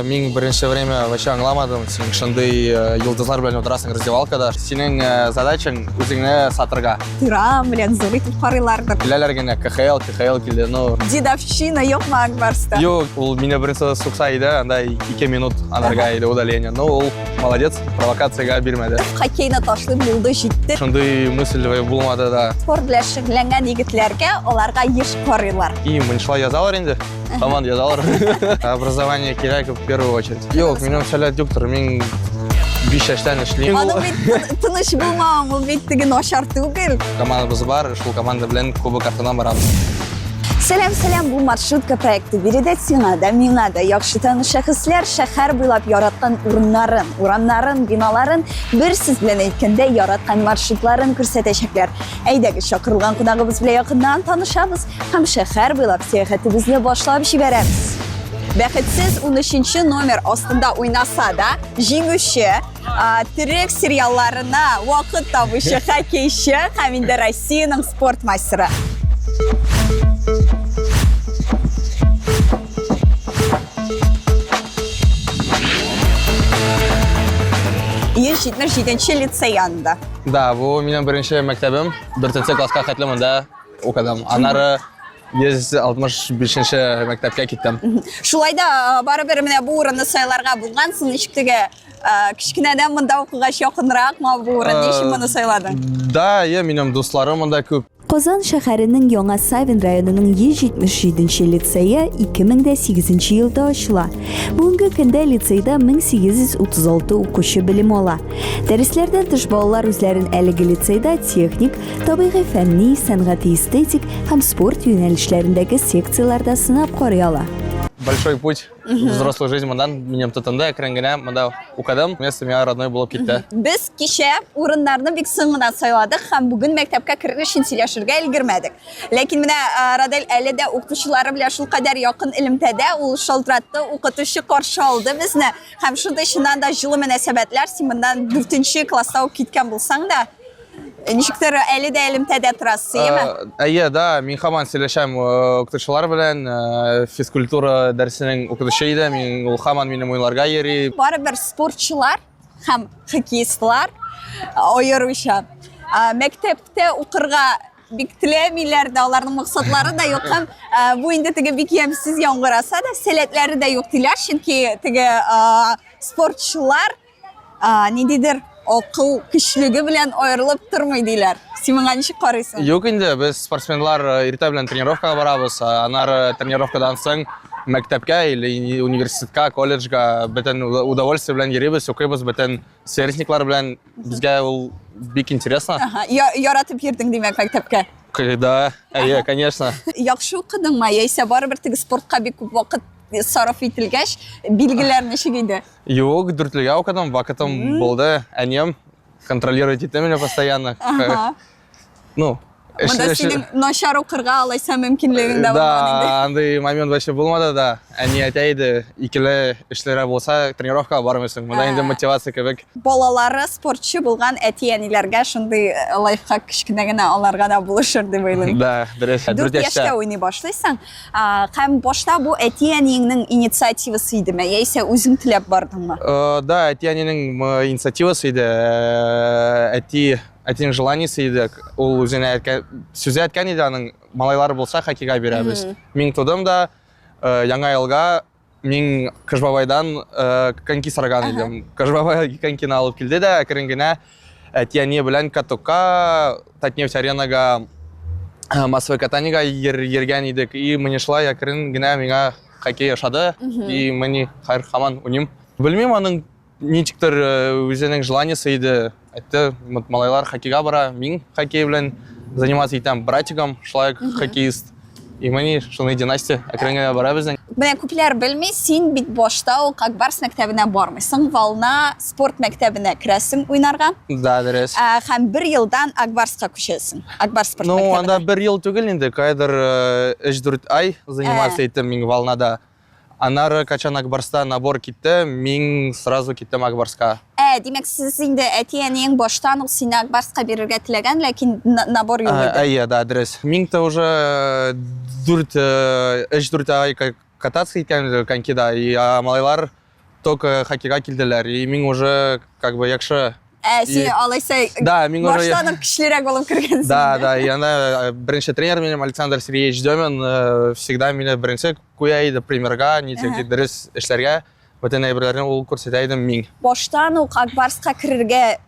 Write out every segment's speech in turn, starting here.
Мин беренче время вообще аңламадым. Син шундый йолдызлар белән утырасың раздевалкада. Синең задачаң үзеңне сатырга. Тирам белән зур итеп карыйлардыр. Киләләр генә КХЛ, КХЛ килде. Ну, Дедовщина юкмы Ак Барста? Юк, ул мине беренче сукса иде, анда 2 минут анарга иде удаление. Но ул молодец, провокациягә бирмәде. Хоккейны ташлыйм, булды, җитте. Шундый мысль булмады да. Спорт белән шөгыльләнгән егетләргә аларга еш карыйлар. И, шулай язалар инде. Һаман язалар. Образование кирәк в первую очередь. Юк, минем сәләт юктыр. Мин 5 яшьтән эшлим. Аның бит тыныч булмавың, ул бит теге начар түгел. Командабыз бар, шул команда белән кубок артыннан барабыз. Сәлам, сәлам, бу маршрутка проекты. Биредә сиңа да, миңа да яхшы таныш шәхесләр шәһәр буйлап яраткан урыннарын, урамнарын, биналарын, бер сүз белән әйткәндә, яраткан маршрутларын күрсәтәчәкләр. Әйдәгез, чакырылган кунагыбыз белән якыннан танышабыз һәм шәһәр буйлап сәяхәтебезне башлап җибәрәбез. Бәхетсез 13 номер астында уйнаса да, җиңүче, төрек сериалларына вакыт табучы хоккейчы һәм инде Россиянең спорт мастеры. 177 лицей янында. Да, бу минем беренче мәктәбем. Дүртенче класска хәтле монда укыдым. Аннары 165 мәктәпкә киттем. Шулай да барыбер менә бу урынны сайларга булгансың, ничек теге кечкенәдән монда укыгач якынракмы бу урын, ни өчен моны сайладың? Да, е, минем дусларым монда күп. Казан шәһәренең Яңа Савин районының 177 нче лицее 2008 елда ачыла. Бүгенге көндә лицейда 1836 укучы белем ала. Дәресләрдән тыш балалар үзләрен әлеге лицейда техник, табигый-фәнни, сәнгати-эстетик һәм спорт юнәлешләрендәге секцияләрдә сынап карый ала. Большой путь взрослую жизнь моннан минем тотынды, әкрен генә монда укыдым. Место миңа родной булып китте. Без кичә урыннарны бик соң гына сайладык һәм бүген мәктәпкә керер өчен сөйләшергә өлгермәдек. Ләкин менә Радель әле дә укытучылары белән шулкадәр якын элемтәдә, ул шалтыратты, укытучы каршы алды безне. Һәм шундый чыннан да җылы мөнәсәбәтләр, син моннан дүртенче класста ук киткән булсаң да, ничектер әле дә элемтәдә торасыз, әйеме? Әйе, да, мин һаман сөйләшәм укытучылар белән, физкультура дәресенең укытучы иде, мин ул һаман минем уеннарга йөри. Барыбер спортчылар һәм хоккеистлар аеруча мәктәптә укырга бик теләмиләр дә, аларның максатлары да юк һәм бу инде теге бик ямьсез яңгыраса да, сәләтләре дә юк диләр, чөнки теге спортчылар ниндидер акыл көчлеге белән аерылып тормый диләр. Син моңа ничек карыйсың? Юк инде, без спортсменлар иртә белән тренировкага барабыз, аннары тренировкадан соң мәктәпкә или университетка, колледжга бөтен удовольствие белән йөрибез, укыйбыз, бөтен сверстниклар белән безгә ул бик интересно. Ага, яратып йөрдең, димәк, мәктәпкә? Да, әйе, конечно. Яхшы укыдыңмы, яисә барыбер теге спортка бик күп вакыт сарыф ителгәч, билгеләр ничек иде? Юк, дүртлегә укыдым, вакытым булды. Әнием контролировать итте мине постоянно. Ага. Ну, Монда синең начар укырга алайса мөмкинлегең дә булмаган инде. Да, андый момент вообще булмады да. Әни әйтә иде, икеле эшләре булса, тренировкага бармыйсың. Монда инде мотивация кебек. Балалары спортчы булган әти-әниләргә шундый лайфхак кечкенә генә аларга да булышыр дип уйлыйм. Да, дөрес. Дүрт яшьтә уйный башлыйсың. Һәм башта бу әти-әниеңнең инициативасы идеме, яисә үзең теләп бардыңмы? Да, әти-әнинең инициативасы иде. Әти, әтинең желаниесе иде. Ул үзенә әйткән, сүзе әйткән иде аның, малайлар булса хоккейга бирәбез. Мин тудым да, Яңа елга мин Кыш бабайдан коньки сораган идем. Кыш бабай конькины алып килде дә, әкрен генә әти-әни белән катокка, Татнефть аренага массовый катаниега йөргән идек. И менә шулай әкрен генә миңа хоккей ошады. И менә хәзер һаман уйныйм. Белмим, аның ничектер үзенең желаниесе иде. Әйтте, вот малайлар хоккейга бара, мин хоккей белән заниматься итәм, братиком шулай ук хоккеист. И менә шундый династия әкрен генә бара безнең. Менә күпләр белми, син бит башта ук Ак Барс мәктәбенә бармыйсың, Волна спорт мәктәбенә керәсең уйнарга. Да, дөрес. Һәм бер елдан Ак Барска күчәсең. Ак Барс спорт Ну, мәктәбенә. анда бер ел түгел инде, кайдыр 3-4 ай заниматься иттем мин Волнада. Аннары качан Ак Барста набор китте, мин сразу киттем Ак Барска. Ә, димәк, сез инде әти-әниең баштан ук сине Ак Барска бирергә теләгән, ләкин набор юк иде. Әйе, да, дөрес. Мин то уже дүрт, өч-дүрт ай кататься иткән конькида, и малайлар Только хоккейга килделәр, и мин уже как бы яхшы. Ә, син алайса Да, мин уже баштан ук көчлерәк булып кергәнсең. Да, и ана беренче тренер минем Александр Сергеевич Демин всегда мине беренче куя иде примерга, ничек дөрес эшләргә, бөтен әйберләрне ул күрсәтә иде мин. Баштан ук Акбарска керергә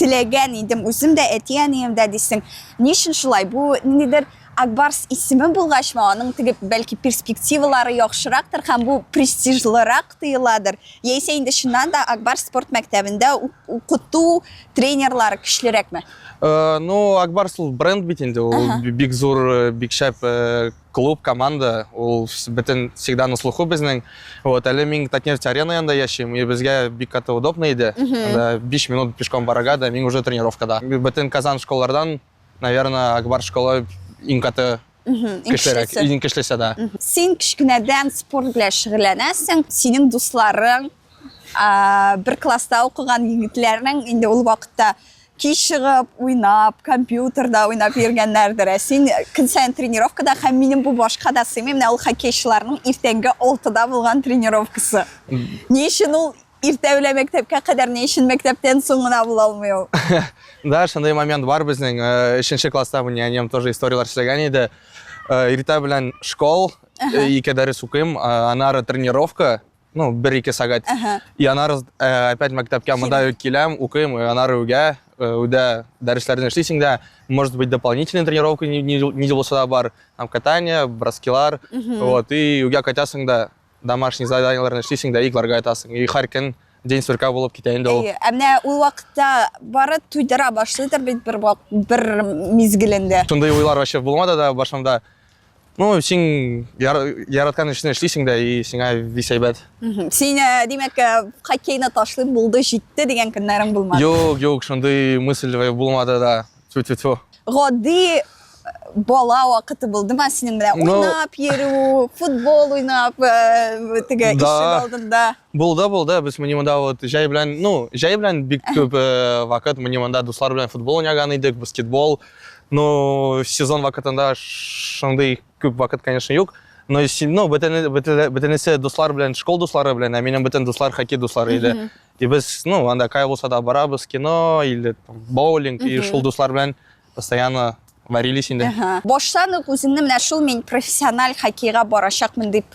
теләгән идем үзем дә, әти-әнием дә дисең. Ни өчен шулай? Бу ниндидер Акбарс исеме булгачмы, аның теге бәлки перспективалары яхшырактыр һәм бу престижлырак тоеладыр. Яисә инде чыннан да Акбарс спорт мәктәбендә укыту тренерлары көчлерәкме? Ну, Акбарс ул бренд бит инде, ул бик зур, бик шәп клуб, команда, ул бөтен всегда на слуху безнең. Вот, әле мин Татнефть арена янында яшим, и безгә бик каты удобно иде. Анда 5 минут пешком барырга да, мин уже тренировкада. Бөтен Казан школалардан, наверное, Акбар школа иң каты көчлерәк, иң көчлесе, да. Син кечкенәдән спорт белән шөгыльләнәсең, синең дусларың, бер класста укыган егетләрнең инде ул вакытта кич чыгып уйнап, компьютерда уйнап йөргәннәрдер. Ә син көн саен тренировкада һәм минем бу башка да сыймый, менә ул хоккейчыларның иртәнге 6-да булган тренировкасы. Ни өчен ул иртә белән мәктәпкә кадәр, ни өчен мәктәптән соң гына була алмый ул? Да, шундый момент бар безнең. Өченче класста мне әнием тоже историяләр сөйләгән иде. Иртә белән школ, ике дәрес укыйм, аннары тренировка, ну, бер-ике сәгать. И аннары опять мәктәпкә монда ук киләм, укыйм, и аннары өйгә, өйдә дәресләрне эшлисең дә, может быть, дополнительная тренировка ни булса да бар, там катание, броскилар, вот, и өйгә кайтасың да, домашний заданиеләрне эшлисең дә, игларга ятасың. И һәр көн день сурка булып китә инде ул. Әйе, ә менә ул вакытта бары туйдыра башлыйдыр бит бер бер мизгелендә. Шундый уйлар вообще булмады да башымда. Ну, син яраткан эшне эшлисең дә, и сиңа весь әйбәт. Син, димәк, хоккейны ташлыйм, булды, җитте дигән көннәрең булмады? Юк, юк, шундый мысль булмады да. Тьфу-тьфу-тьфу. Гади бала вакыты булдымы синең менә уйнап йөрү, футбол уйнап, теге ишек алдында? Булды, булды. Без менә монда вот җәй белән, ну, җәй белән бик күп вакыт менә монда дуслар белән футбол уйнаган идек, баскетбол. Ну, сезон вакытында шундый күп вакыт, конечно, юк. Но, ну, бөтенесе дуслар белән, школ дуслары белән, ә минем бөтен дуслар хоккей дуслары иде. И без, ну, анда кая булса да барабыз, кино или там, боулинг, и шул дуслар белән постоянно варились инде. Баштан ук үзеңне менә шул мин профессиональ хоккейга барачакмын дип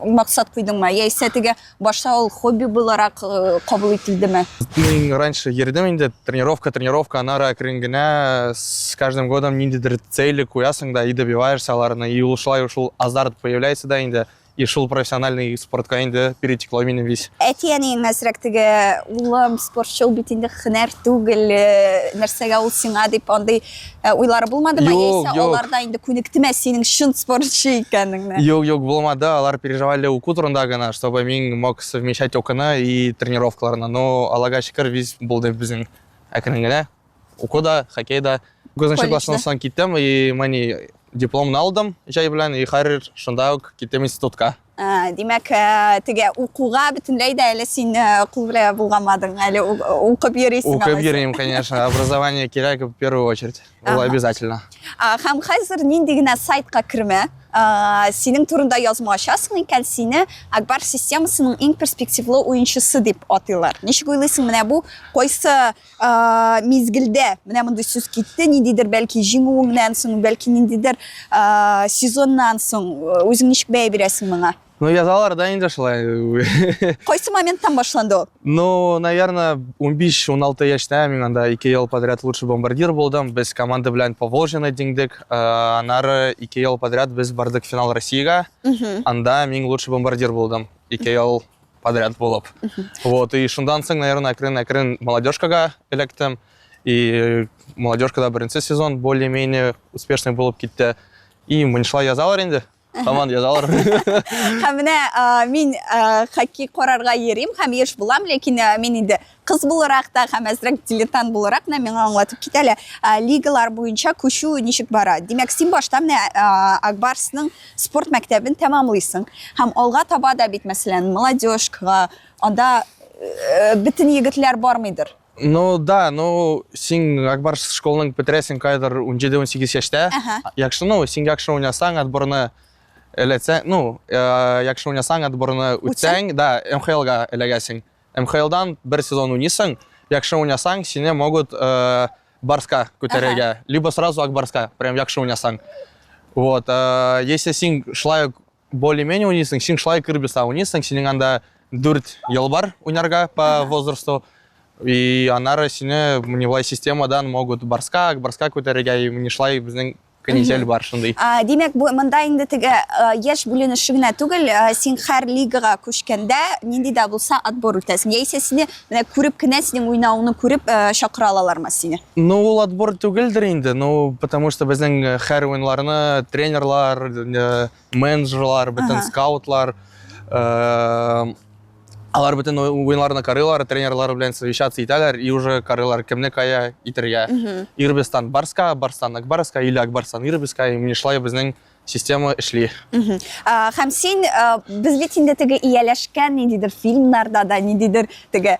максат куйдыңмы? Яисә теге башта ул хобби буларак кабул ителдеме? Мин раньше йөрдем инде, тренировка, тренировка, аннары әкрен генә с каждым годом ниндидер цели куясың да и добиваешься аларны, и ул шулай шул азарт появляется да инде, и шул профессиональный спортка инде перетекло минем весь. Әти-әниең әзрәк теге улым спортчы ул бит инде һөнәр түгел, нәрсәгә ул сиңа дип андый уйлары булмадымы? Юк, Яисә юк. алар да инде күнектеме синең чын спортчы икәнеңне? Юк, юк, булмады. Алар переживали уку турында гына, чтобы мин мог совмещать укуны и тренировкаларны. Но, Аллага шөкер, виз булды безнең әкрен генә. Уку да, хоккей да. Тугызынчы класстан соң киттем, и мани дипломны алдым җәй белән, и хәзер шунда ук киттем институтка. Димәк, теге укуга бөтенләй дә әле син кул белән булгамадың, әле укып йөрисең. Укып йөрим, конечно. Образование кирәк в первую очередь. Ул обязательно. Һәм хәзер нинди генә сайтка кермә, синең турында язма ачасың икән, сине Акбар системасының иң перспективлы уенчысы дип атыйлар. Ничек уйлыйсың, менә бу кайсы мизгелдә менә мондый сүз китте, ниндидер бәлки җиңүеңнән соң, бәлки ниндидер сезоннан соң, үзең ничек бәя бирәсең моңа? Ну, язалар да инде шулай. Кайсы моменттан башланды ул? Ну, наверное, 15-16 яшьтә мин анда 2 ел подряд лучший бомбардир булдым. Без команда белән Поволжьены җиңдек. Аннары 2 ел подряд без бардык финал Россиягә. Анда мин лучший бомбардир булдым. 2 ел подряд булып. Вот, и шундан соң, наверное, әкрен-әкрен молодежкага эләктем. И молодежкада беренче сезон более-менее успешный булып китте. И менә язалар инде. Һаман язалар. Һәм менә мин хоккей карарга йөрим һәм еш булам, ләкин мин инде кыз буларак та һәм әзрәк дилетант буларак менә миңа аңлатып кит әле, лигалар буенча күчү ничек бара? Димәк, син башта менә Акбарсның спорт мәктәбен тәмамлыйсың һәм алга таба да бит, мәсәлән, молодежкага, анда бөтен егетләр бармыйдыр. Ну да, ну син Акбарс школының бетерәсең кайдыр 17-18 яшьтә. Яхшы, ну син яхшы уйнасаң, отборны Эләтсәң, ну, яхшы уйнасаң, отборны үтсәң, да, МХЛга эләгәсең. МХЛдан бер сезон уйныйсың, яхшы уйнасаң, сине могут Барска күтәрергә, либо сразу Акбарска, прям яхшы уйнасаң. Вот, если син шулай ук более-менее уйныйсың, син шулай ук Ирбиста уйныйсың, синең анда 4 ел бар уйнарга по возрасту. И аннары сине менә системадан могут Барска, Акбарска күтәрергә, и менә шулай безнең канитель бар шундый. Димәк, бу монда инде теге яшь бүленеше генә түгел, син һәр лигага күчкәндә нинди дә булса отбор үтәсең. Яисә сине менә күреп кенә, синең уйнавыңны күреп чакыра алалармы сине? Ну, ул отбор түгелдер инде, ну, потому что безнең һәр уеннарны тренерлар, менеджерлар, бөтен скаутлар, алар бөтен уеннарны карыйлар, тренерлар белән совещаться итәләр и уже карыйлар, кемне кая итәргә. Ирбистан Барска, Барстан Акбарска или Акбарстан Ирбиска, и менә шулай безнең система эшли. Һәм син, без бит инде теге ияләшкән ниндидер фильмнарда да, ниндидер теге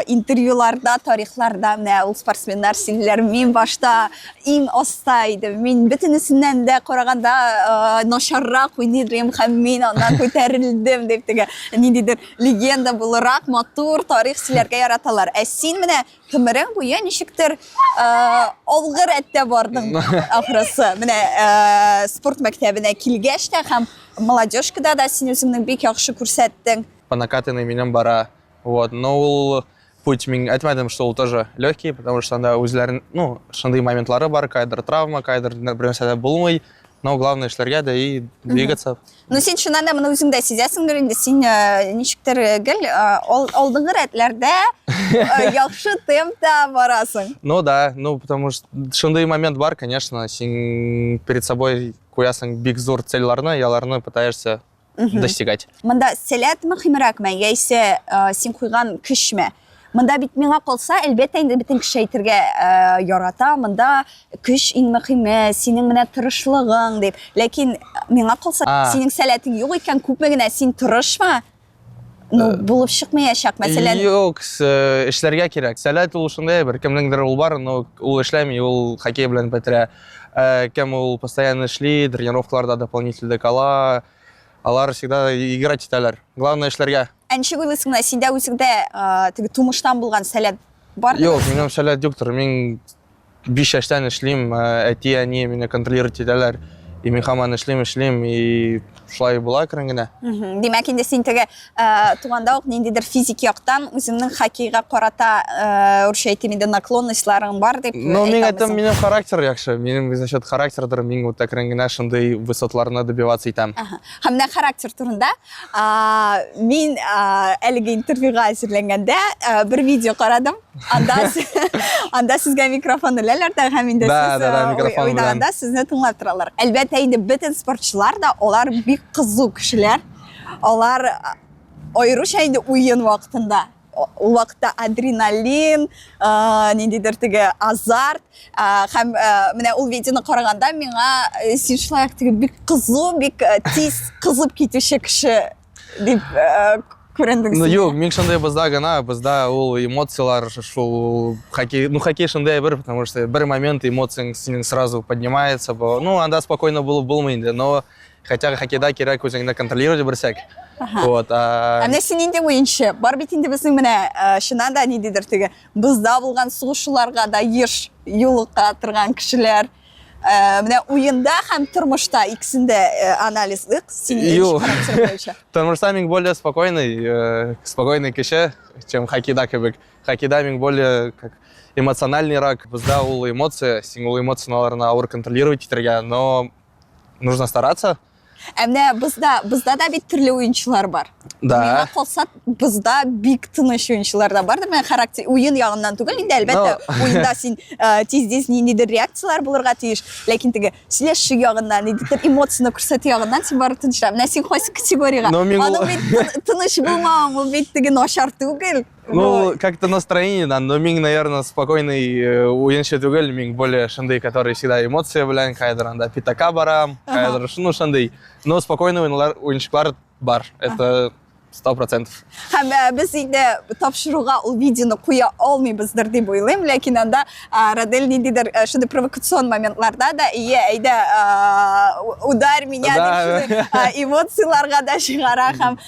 интервьюларда, тарихларда менә ул спортсменнар сөйлиләр, мин башта иң оста идем, мин бөтенесеннән дә караганда начаррак уйный идем һәм мин аннан күтәрелдем дип теге ниндидер легенда буларак матур тарих сөйләргә яраталар. Ә син менә гомерең буе ничектер алгы рәттә бардың ахрысы. Менә спорт мәктәбенә килгәч тә һәм молодежкада да син үзеңне бик яхшы күрсәттең. По накатанной минем бара. Вот, но ул путь мин әйтмәдем, что ул тоже легкий, потому что анда үзләрен, ну, шундый моментлары бар, кайдыр травма, кайдыр бер нәрсә дә булмый. Но главное эшләргә дә и двигаться. Ну, син чыннан да моны үзең дә сизәсеңдер инде, син ничектер гел алдынгы рәтләрдә яхшы темпта барасың. Ну да, ну потому что шундый момент бар, конечно, син перед собой куясың бик зур цельларны, и аларны пытаешься достигать. Монда сәләт мөһимрәкме, яисә син куйган көчме? Монда бит миңа калса, әлбәттә инде бөтен кеше әйтергә ярата, монда көч иң мөһиме, синең менә тырышлыгың дип. Ләкин миңа калса, синең сәләтең юк икән, күпме генә син тырышма, ну, булып чыкмаячак. Мәсәлән, Юк, эшләргә кирәк. Сәләт ул шундый бер, кемнеңдер ул бар, но ул эшләми, ул хоккей белән бетерә. Кем ул постоянно эшли, тренировкаларда дополнительно кала, алар всегда играть итәләр. Главное эшләргә. Ә ничек уйлыйсың, менә синдә үзеңдә теге тумыштан булган сәләт бар? Юк, минем сәләт юктыр. Мин 5 яшьтән эшлим, әти, әни мине контролировать итәләр. И мин һаман эшлим, эшлим, и шулай була әкрен генә. Димәк, инде син теге туганда ук ниндидер физик яктан үзеңнең хоккейга карата, урысча әйтим инде, наклонностьларың бар дип. Ну, мин әйтәм, минем характер яхшы. Минем за счет характердыр, мин вот әкрен генә шундый высотларны добиваться итәм. Һәм менә характер турында мин әлеге интервьюга әзерләнгәндә бер видео карадым. Анда анда сезгә микрофон эләләр дә һәм инде сез уйнаганда сезне тыңлап торалар. Әлбәттә инде бөтен спортчылар да алар бик кызу кешеләр. Алар аеруча инде уен вакытында ул вакытта адреналин, ниндидер теге азарт һәм менә ул видеоны караганда миңа син шулай ук теге бик кызу, бик тиз кызып китүче кеше дип күрендең. Ну юк, мин шундый бозда гына, бозда ул эмоциялар шул хоккей, ну хоккей шундый бер, потому что бер момент эмоцияң синең сразу поднимается, ну анда спокойно булып булмый инде, но хотя хоккейда кирәк үзеңне контролировать берсәк. Вот. Ә менә син нинди уенчы? Бар бит инде безнең менә чыннан да ниндидер теге бозда булган сугышчыларга да еш юлыга торган кешеләр. Менә уенда һәм тормышта икесен дә анализлык синең характер буенча. Тормышта мин более спокойный, спокойный кеше, чем хоккейда кебек. Хоккейда мин более как эмоциональныйрак. Бездә ул эмоция, син ул эмоцияләрне авыр контролировать итәргә, но нужно стараться. Ә менә бозда, бозда да бит төрле уенчылар бар. Да. Миңа калса, бозда бик тыныч уенчылар да бардыр. Менә характер уен ягыннан түгел инде, әлбәттә, уенда син тиз-тиз ниндидер реакцияләр булырга тиеш. Ләкин теге сөйләшү ягыннан, ниндидер эмоцияне күрсәтү ягыннан син барып тынычрак. Менә син кайсы категориягә? Аның бит тыныч булмавың, ул бит теге начар түгел. Ну, как-то настроение, да, но мин, наверное, спокойный уенчы түгел, мин более шундый, который всегда эмоция белән, кайдыр анда пятака барам, кайдыр, ну, шундый. Но спокойный уеннар, уенчыклар бар. Это. 100%. Һәм без инде тапшыруга ул видеоны куя алмыйбыздыр дип уйлыйм, ләкин анда Радель ниндидер шундый провокацион моментларда да, ие, әйдә, ударь меня дип шундый эмоцияләргә дә чыгара һәм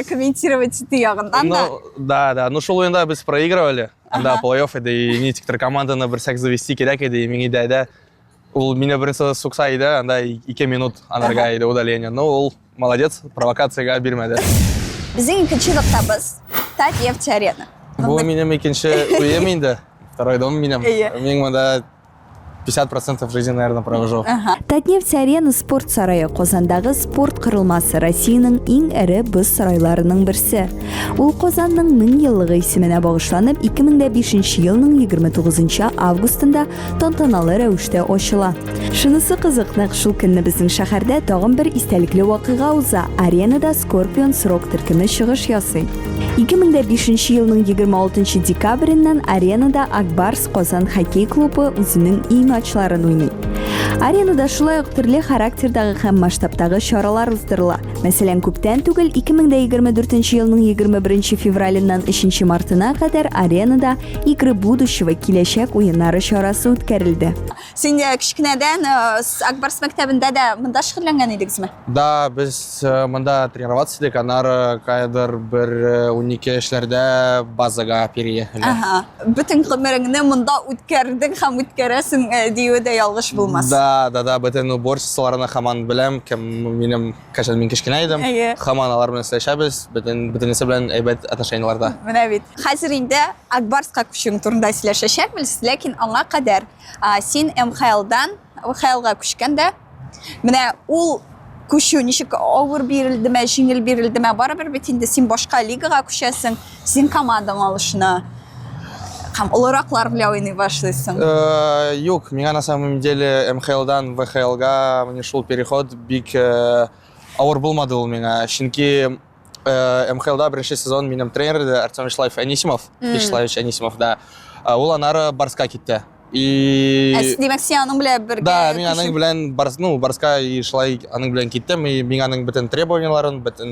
комментировать итү ягыннан да. Ну, да. Ну, шул уенда без проигрывали. Анда плей-офф иде, и ничектер команданы бер сәк завести кирәк иде, и мин иде, әйдә, ул мине беренче сукса иде, анда 2 минут анарга иде удаление. Ну, ул молодец, провокациягә бирмәде. Безнең икенче ноктабыз Татнефть Арена. Бу минем икенче уем инде. Второй дом минем. Мин монда 50% жизни, наверное, провожу. Татнефть Арена спорт сарае Казандагы спорт корылмасы Россиянең иң эре боз сарайларының берсе. Ул Казанның 1000 еллыгы исеменә багышланып 2005 елның 29 августында тантаналы рәвештә ачыла. Шунысы кызык, нәкъ шул көнне безнең шәһәрдә тагын бер истәлекле вакыйга уза. Аренада Scorpions рок төркеме чыгыш ясый. 2005 елның 26 декабреннән аренада Ак Барс Казан хоккей клубы үзенең өй матчларын уйный. Аренада шулай ук төрле характердагы һәм масштабтагы чаралар уздырыла. Мәсәлән, күптән түгел 2024 елның 21 февраленнән 3 мартына кадәр аренада Игры будущего киләчәк уеннары чарасы үткәрелде. Син кечкенәдән Ак Барс мәктәбендә дә монда шөгыльләнгән идегезме? Да, без монда тренироваться идек, аннары каядыр бер 12 яшьләрдә базага переехали. Ага. Бөтен гомереңне монда үткәрдең һәм үткәрәсең диюе дә ялгыш булмас. Да, бөтен уборщицаларны һаман беләм, кем минем, кайчан мин кечкенә идем, һаман алар белән сөйләшәбез, бөтен бөтенесе белән әйбәт отношениеларда. Менә бит. Хәзер инде Ак Барска күчүең турында сөйләшәчәкбез, ләкин аңа кадәр син МХЛдан ВХЛга күчкәндә Менә ул күчү ничек авыр бирелдеме, җиңел бирелдеме, барыбер бит инде син башка лигага күчәсең, син командаң алышына һәм олыраклар белән уйный башлыйсың. Э, юк, миңа на самом деле МХЛдан ВХЛга мне шул переход бик э, авыр булмады ул миңа. Чөнки э, МХЛда беренче сезон минем тренер иде Артем Вячеславович Анисимов, Вячеславович Анисимов, да. Ул аннары Барска китте. И... Ә, димәк, син аның белән бергә Да, мин аның белән Барс, ну, Барска и шулай аның белән киттем, и мин аның бөтен требованияларын, бөтен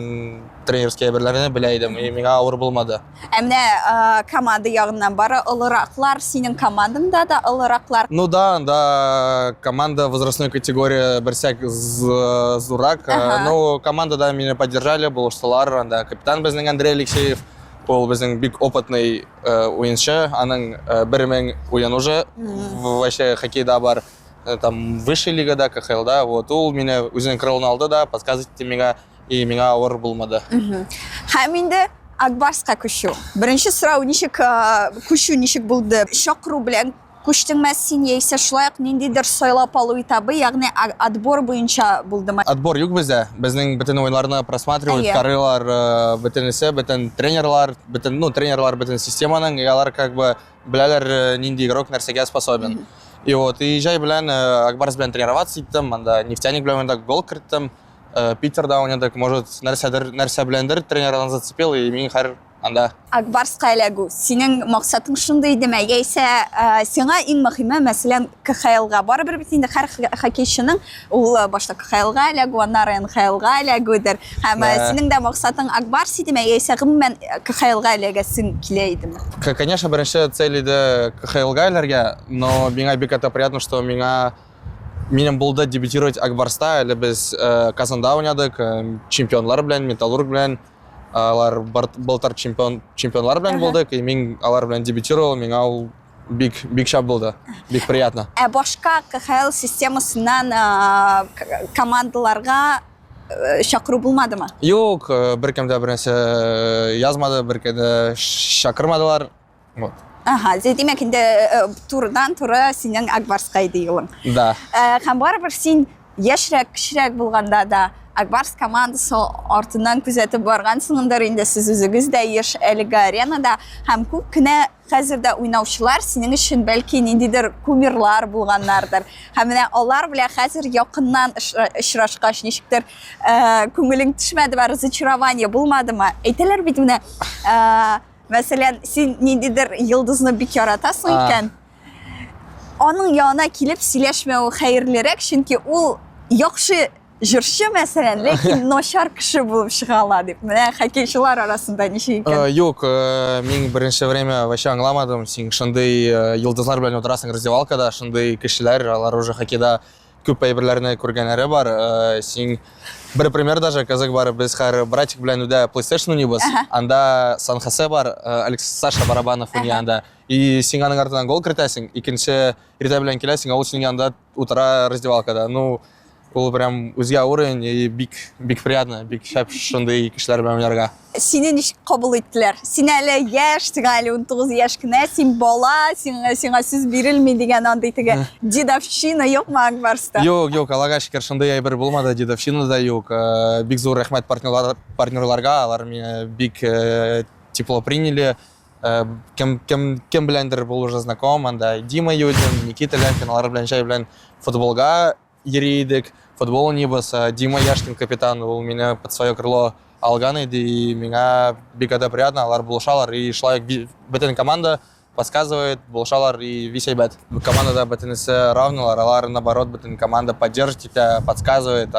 тренерский әйберләрне белә идем, и миңа авыр булмады. Ә менә команда ягыннан бары олыраклар, синең командаңда да олыраклар. Ну да, да, команда возрастной категория берсәк зуррак, но командада мине поддержали, булыштылар, анда капитан безнең Андрей Алексеев, ул безнең бик опытный уенчы, аның 1000 уен уже вообще хоккейда бар, там высшей лигада, КХЛда, вот ул мине үзенең крылына алды да, подсказывать итте миңа, и миңа авыр булмады. Һәм инде Ак Барска күчү. Беренче сорау, ничек күчү ничек булды? Чакыру белән күчтеңме син яисә шулай ук ниндидер сайлап алу этабы, ягъни отбор буенча булдымы? Отбор юк бездә. Безнең бөтен уеннарны просматривают, карыйлар бөтенесе, бөтен тренерлар, бөтен, ну, тренерлар бөтен системаның, и алар как бы беләләр нинди игрок нәрсәгә способен. И вот, и җай белән Ак Барс белән тренироваться иттем, анда Нефтяник белән уйнадык, гол керттем. Питерда уйнадык, может, нәрсәдер, нәрсә беләндер тренердан зацепил, и мин хәр анда. Ак Барска эләгү, синең максатың шундый идеме, яисә сиңа иң мөһиме, мәсәлән, КХЛга? Барыбер бит инде һәр хоккейчының ул башта КХЛга эләгү, аннары НХЛга эләгүдер. Һәм синең дә максатың Ак Барс идеме, яисә гомумән КХЛга эләгәсең килә идеме? Конечно, беренче цель иде КХЛга эләргә, но миңа бик это приятно, что миңа минем булды дебютировать Ак Барста, әле без Казанда уйнадык, чемпионлар белән, Металлург белән, алар былтыр чемпион, чемпионлар белән булдык, и мин алар белән дебютировал, миңа ул бик, бик шәп булды, бик приятно. Ә башка КХЛ системасыннан командаларга чакыру булмадымы? Юк, беркем дә бернәрсә язмады, беркем дә чакырмадылар. Вот. Ага, димәк инде турыдан-туры синең Ак Барска иде юлың. Да. Һәм барыбер син яшьрәк, кечерәк булганда да Ак Барс командасы артыннан күзәтеп баргансыңдыр инде, сез үзегез дә еш әлеге аренада һәм күп кенә хәзер дә уйнаучылар синең өчен бәлки ниндидер кумирлар булганнардыр. Һәм менә алар белән хәзер якыннан очрашкач ничектер күңелең төшмәдеме, разочарование булмадымы? Әйтәләр бит менә, мәсәлән, син ниндидер йолдызны бик яратасың икән, аның янына килеп сөйләшмәү хәерлерәк, чөнки ул яхшы җырчы мәсәлән, ләкин начар кеше булып чыга ала дип. Менә хоккейчылар арасында ничек икән? Юк, мин беренче время вообще аңламадым. Син шундый йолдызлар белән утырасың раздевалкада, шундый кешеләр, алар уже хоккейда күп әйберләрне күргәннәре бар. Син бер пример даже кызык бар. Без хәзер братик белән өйдә PlayStation уйныйбыз. Анда Сан Хосе бар, Алекс Саша Барабанов уйный анда. И син аның артыннан гол кертәсең, икенче иртә белән киләсең, ә ул синең янында утыра раздевалкада. Ну, ул прям үзгә уровень и бик бик приятно, бик шәп шундый кешеләр белән уйнарга. Сине ничек кабул иттеләр? Син әле яшь, сиңа әле 19 яшь кенә, син бала, сиңа сүз бирелми дигән андый теге дедовщина юкмы Ак Барста? Юк, юк, Аллага шөкер, шундый әйбер булмады, дедовщина да юк. Бик зур рәхмәт партнерлар, партнерларга, алар мине бик тепло приняли. Кем, кем, кем беләндер был уже знаком, анда Дима Юдин, Никита Лямкин, алар белән чәй белән футболга йөри идек, футбол уйныйбыз. Дима Яшкин капитан, ул мине под свое крыло алган иде, и миңа бик это приятно, алар булышалар, и шулай бөтен команда подсказывает, булышалар, и весь әйбәт. Командада бөтенесе равнылар, алар наоборот бөтен команда поддерживает итә, подсказывает.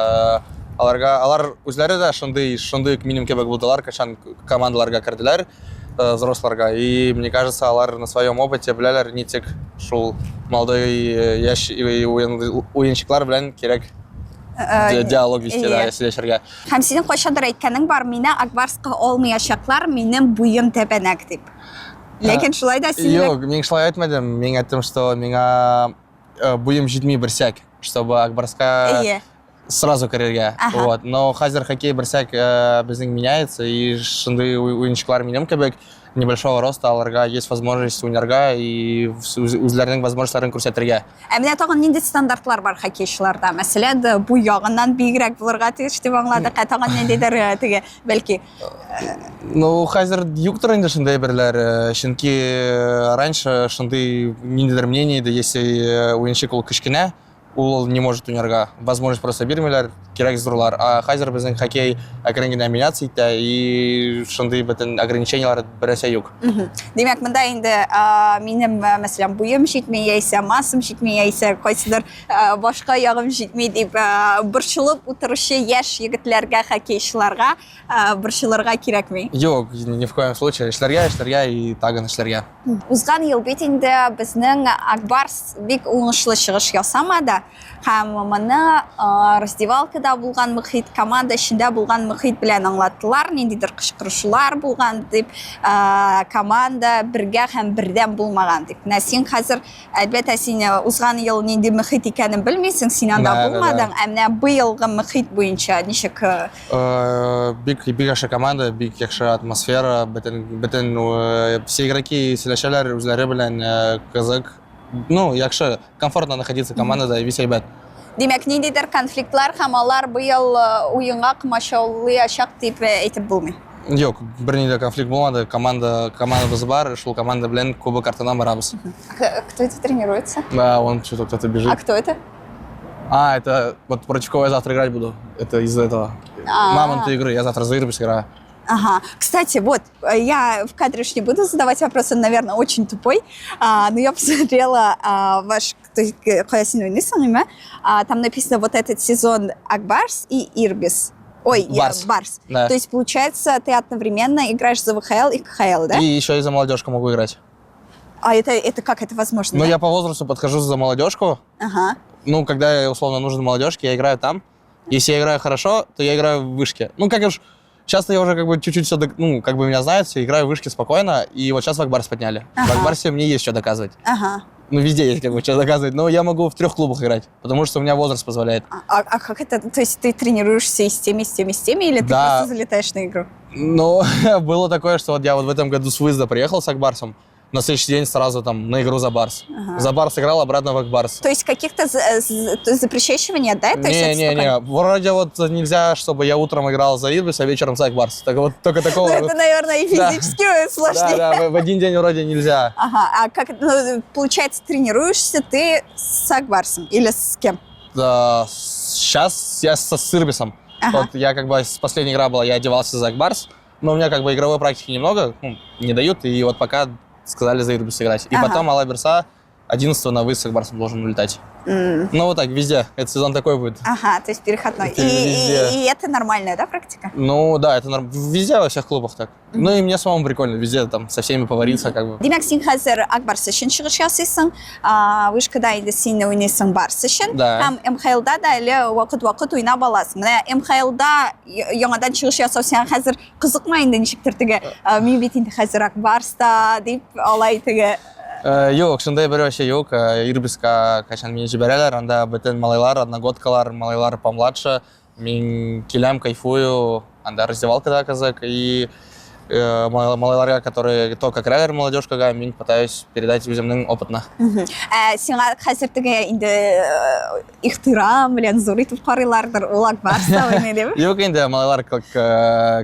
Аларга, алар үзләре дә шундый, шундый ук минем кебек булдылар, кайчан командаларга керделәр, взросларга. И мне кажется, алар на своем опыте беләләр ничек шул молодой яшь уенчыклар белән кирәк диалог вести, да, сөйләшергә. Һәм синең кайчандыр әйткәнең бар, мине Ак Барска алмаячаклар, минем буем тәбәнәк дип. Ләкин шулай да син Юк, мин шулай әйтмәдем. Мин әйттем, что миңа буем җитми берсәк, чтобы Ак Барска сразу керергә. Вот. Но хәзер хоккей берсәк безнең меняется, и шундый уенчыклар минем кебек небольшого роста аларга есть возможность уйнарга и үзләренең возможностьларын күрсәтергә. Ә менә тагын нинди стандартлар бар хоккейчыларда? Мәсәлән, бу ягыннан биегрәк булырга тиеш дип аңладык. Ә тагын ниндидер теге, бәлки... Ну, хәзер юктыр инде шундый әйберләр, чөнки раньше шундый ниндидер мнение иде, если уенчык ул кечкенә, ул не может уйнарга, возможность просто бирмиләр, кирәк зурлар. А хәзер безнең хоккей әкрен генә меняться итә, и шундый бөтен ограничениеләр берәрсә юк. Димәк, монда инде минем, мәсәлән, буем җитми, яисә массам җитми, яисә кайсыдыр башка ягым җитми дип борчылып утыручы яшь егетләргә, хоккейчыларга борчылырга кирәкми. Юк, ни в коем случае. Эшләргә, эшләргә и тагын эшләргә. Узган ел бит инде безнең Ак Барс бик уңышлы чыгыш ясамады һәм моны раздевалкада булган мөхит, команда эчендә булган мөхит белән аңлаттылар, ниндидер кычкырышулар булган дип, команда бергә һәм бердәм булмаган дип. Менә син хәзер, әлбәттә, син узган ел нинди мөхит икәнен белмисең, син анда булмадың, ә менә быелгы мөхит буенча ничек? Бик бик яхшы команда, бик яхшы атмосфера, бөтен бөтен все игроки сөйләшәләр үзләре белән, кызык. Ну, яхшы, комфортно находиться командада, весь әйбәт. Димәк, ниндидер конфликтлар һәм алар быел уенга комачаулыячак дип әйтеп булмый. Юк, бернинди дә конфликт булмады. Команда, командабыз бар, шул команда белән кубок артыннан барабыз. Кто это тренируется? Да, он что-то кто-то бежит. А кто это? А, это вот против кого я завтра играть буду. Это из-за этого. Мамонты игры. Я завтра за Ирбис играю. Ага. Кстати, вот, я в кадре уж не буду задавать вопрос, он, наверное, очень тупой, но я посмотрела ваш, то есть, кая син уйныйсың, име? Там написано вот этот сезон Ак Барс и Ирбис. Ой, Барс. Барс. Да. То есть, получается, ты одновременно играешь за ВХЛ и КХЛ, да? И еще и за молодежку могу играть. А это как это возможно? Ну, да? я по возрасту подхожу за молодежку. Ну, когда я, условно, нужен молодежке, я играю там. Если я играю хорошо, то я играю в вышке. Ну, как уж, часто я уже как бы чуть-чуть все, ну, как бы меня знают, все, играю в вышке спокойно, и вот сейчас в Ак Барс подняли. В Ак Барсе мне есть что доказывать. Ну, везде есть как бы что доказывать, но я могу в 3 клубах играть, потому что у меня возраст позволяет. А как это? То есть ты тренируешься и с теми, и с теми, и с теми, или ты Да. просто залетаешь на игру? Ну, было такое, что вот я вот в этом году с выезда приехал с Ак Барсом, на следующий день сразу там на игру за Барс. За Барс играл, обратно в Ак Барс. То есть каких-то запрещающего нет, да? То есть Не, это не, не. спокойно? Вроде вот нельзя, чтобы я утром играл за Ирбис, а вечером за Ак Барс. Так вот, только такого. Ну, это, наверное, и Да. физически сложнее. Да, да, в один день вроде нельзя. Ага, а как, ну, получается, тренируешься ты с Ак Барсом или с кем? Да, сейчас я с Ирбисом. Вот я как бы с последней игра была, я одевался за Ак Барс, но у меня как бы игровой практики немного, не дают, и вот пока сказали за Ирбис играть. И потом Алла Берса, 11 на выезд с Барсом должен улетать. Ну, вот так, везде. Этот сезон такой будет. Ага, то есть переходной. Это И, везде. и это нормальная, да, практика? Ну, да, это везде, во всех клубах так. Ну, и мне самому прикольно, везде там со всеми повариться, как бы. Димәк, син хәзер Ак Барс өчен чыгыш ясыйсың. А, Вышкада инде син уйныйсың Барс өчен. Да. Һәм МХЛда да әле вакыт-вакыт уйнап аласың. Менә МХЛда яңадан чыгыш ясау сиңа хәзер кызыкмы инде ничектер теге, мин бит инде хәзер Ак Барста дип алай теге. Юк, шундай бер вообще юк. Ирбиска кайчан мине җибәрәләр, анда бөтен малайлар, одногодкалар, малайлар помладше. Мин киләм, кайфую, анда раздевалкада кызык. И малайларга, которые только керәләр молодежкага, мин пытаюсь передать үземнең опытны. Ә, сиңа хәзер теге инде ихтирам белән зур итеп карыйлардыр, ул Ак Барста уйный дип. Юк инде, малайлар как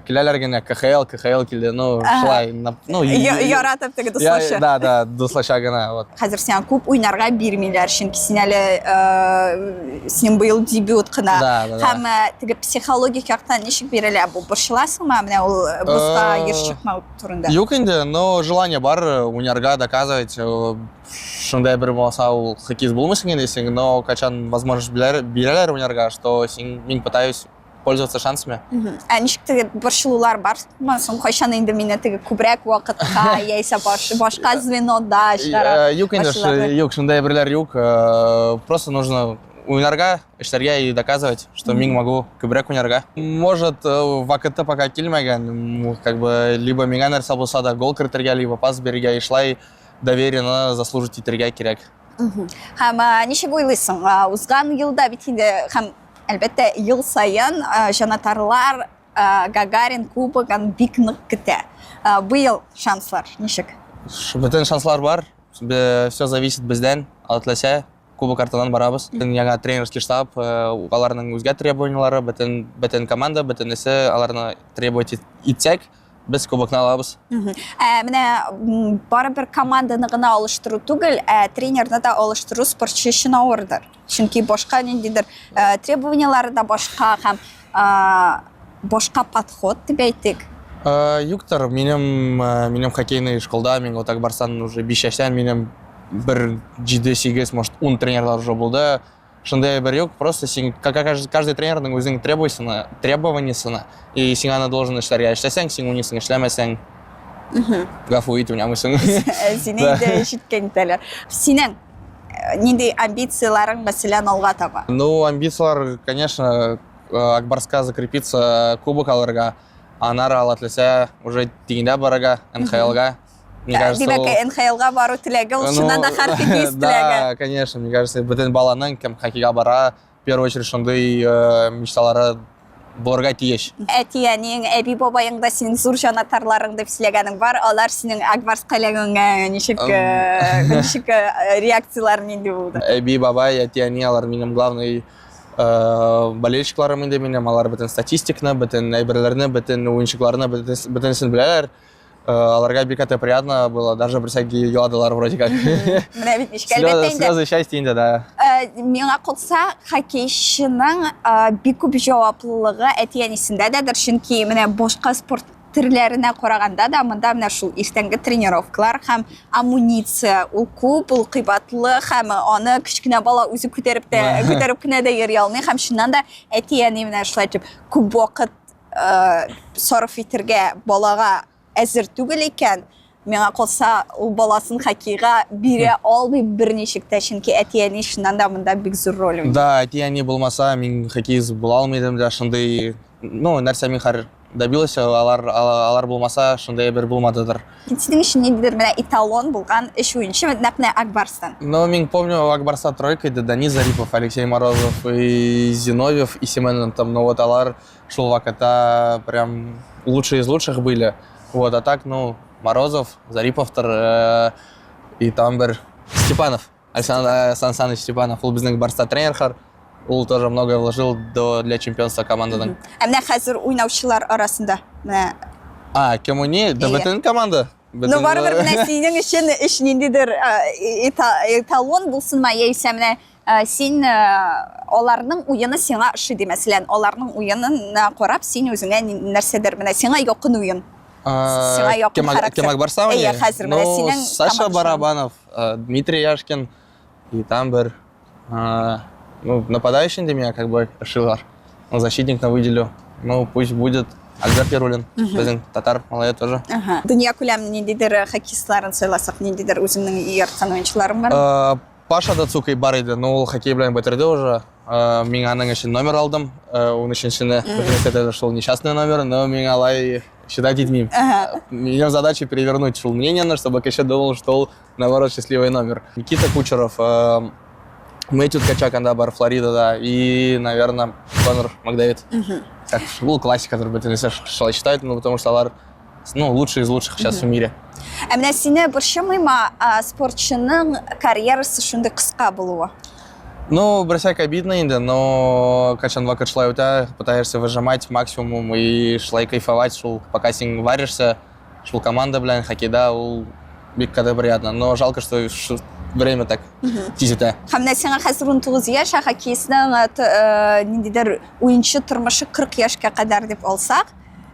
киләләр генә, КХЛ, КХЛ килде, ну, шулай, ну, Яратып теге дуслаша. Да, дуслаша гына, вот. Хәзер сиңа күп уйнарга бирмиләр, чөнки син әле синең быел дебют кына. Да. Һәм теге психологик яктан ничек бирелә бу? Борчыласыңмы менә ул бозга еш чыкмау турында? Юк инде, но желание бар уйнарга, доказывать. Шундай бер булса, ул хоккеист булмыйсың инде син, но кайчан возможность бирәләр уйнарга, что син, мин пытаюсь пользоваться шансами. Ә ничек теге борчылулар бармы соң? Кайчан инде мине теге күбрәк вакытка яисә башка звенода чыгара? Юк инде, юк, шундай берләр юк. Просто нужно уйнарга, эшләргә и доказывать, что мин могу күбрәк уйнарга. Может, вакыты пока килмәгән, как бы, либо миңа нәрсә булса да гол кертергә, либо пас бирергә, и шулай довериены заслужить итәргә кирәк. Һәм ничек уйлыйсың, узган елда бит инде һәм әлбәттә ел саен җанатарлар Гагарин кубогын бик нык көтә. Быел шанслар ничек? Бөтен шанслар бар. Все зависит бездән. Алла теләсә, кубок артыннан барабыз. Яңа тренерский штаб, аларның үзгә требованиялары, бөтен команда, бөтенесе аларны требовать итсәк, без кубокны алабыз. Ә, менә барыбер команданы гына алыштыру түгел, ә тренерны да алыштыру спортчы өчен авырдыр. Чөнки башка ниндидер требованиялары да башка һәм башка подход дип әйтик. Юктыр, минем хоккейный школда, мин вот так барсан уже 5 яшьтән минем бер 7-8, может, 10 тренерлар уже булды. Шундай бер юк, просто син, как каждый тренерның үзенең требованиясына, и син аны должен эшләргә. Эшләсәң, син уйныйсың, эшләмәсәң, гафу ит, уйнамыйсың. Сине инде ишеткән итәләр. Синең нинди амбицияларың, мәсәлән, алга таба? Ну, амбициялар, конечно, Ак Барска закрепиться, кубок алырга, аннары Алла теләсә, уже дигәндә барырга, НХЛга. Мне кажется, Димәк, НХЛга бару теләге ул чыннан да һәр хоккеист теләге. Да, конечно, мне кажется, бөтен баланың, кем хоккейга бара, в первую очередь шундый мечталары булырга тиеш. Әти-әниең, әби-бабаең да синең зур җанатарларың дип сөйләгәнең бар. Алар синең Ак Барска эләгүеңә ничек реакцияләре нинди булды? Әби, бабай, әти-әни, алар минем главный болельщикларым инде минем. Алар бөтен статистикны, бөтен әйберләрне, бөтен уенчыкларны, бөтенесен беләләр. Аларга бик это приятно было, даже бер всякие еладылар вроде как. Менә бит ничек, әлбәттә инде. Слезы счастья инде, да. Миңа калса, хоккейчының бик күп җаваплылыгы әти-әнисендә дәдер, чөнки менә башка спорт төрләренә караганда да монда менә шул иртәнге тренировкалар һәм амуниция, ул күп, ул кыйбатлы һәм аны кечкенә бала үзе күтәреп тә, күтәреп кенә дә йөри алмый һәм чыннан да әти-әни менә шулай итеп күп вакыт сарыф итергә балага әзер түгел икән, миңа калса, ул баласын хоккейга бирә алмый берничек тә, чөнки әти-әни чыннан да монда бик зур роль уйный. Да, әти-әни булмаса, мин хоккеист була алмый идем дә, шундый, ну, нәрсә мин хәзер добился, алар булмаса, шундый бер булмадыдыр. Синең өчен ниндидер менә эталон булган өч уенчы, нәкъ менә Ак Барстан. Ну, мин помню, Ак Барста тройка иде, Данис Зарипов, Алексей Морозов и Зиновьев, и Семенов там, ну вот алар шул вакытта прям лучшие из лучших были. Вот, а так, ну, Морозов, Зариповтыр, и там бер Степанов, Александр Сан Саныч Степанов, ул безнең Барста тренер хәр, ул тоже многое вложил для чемпионства команданың. Ә менә хәзер уйнаучылар арасында менә А, кем уйный? Да Иә. бөтен команда. Ну, барыбер менә синең өчен өч ниндидер эталон булсынмы, яисә менә син аларның уены сиңа ошый ди, мәсәлән, аларның уенына карап син үзеңә нәрсәдер менә сиңа якын уен. Сиңа якын характер. Кем Ак Барста Әйе, хәзер менә Ну, синең Саша командашың. Барабанов, Дмитрий Яшкин и там бер, ну, нападающий для меня как бы Шилар. Ну, защитник на выделю. Ну, пусть будет Альберт Яруллин. Безнең татар малае тоже. Ага. Дөнья күләм ниндидер хоккеистларын сайласак, ниндидер үзеңнең яраткан уенчыларың бар? Паша Дацук бар иде, но ул хоккей белән бетерде уже. Мин аның өчен номер алдым, 13-нчене. Бөтенесе әйтә, что ул несчастный номер, но мин алай считать итмим. Минем задача перевернуть шул мнение, чтобы кеше думал, что ул, наоборот, счастливый номер. Никита Кучеров, Мэтью Ткачак анда бар, Флоридада, и, наверное, Конор Макдэвид. Так, ул классика, который бөтенесе шулай считают, ну, потому что алар, ну, лучшие из лучших сейчас в мире. Ә менә сине борчымыймы спортчының карьерасы шундый кыска булуы? Ну, берсәк обидно инде, но кайчан вакыт шулай үтә, пытаешься выжимать максимум и шулай кайфовать, шул пока син варишься, шул команда белән хоккейда ул бик кадәр приятно. Но жалко, что время так тиз үтә. Һәм менә сиңа хәзер 19 яшь, ә хоккеистның ниндидер уенчы тормышы 40 яшькә кадәр дип алсак,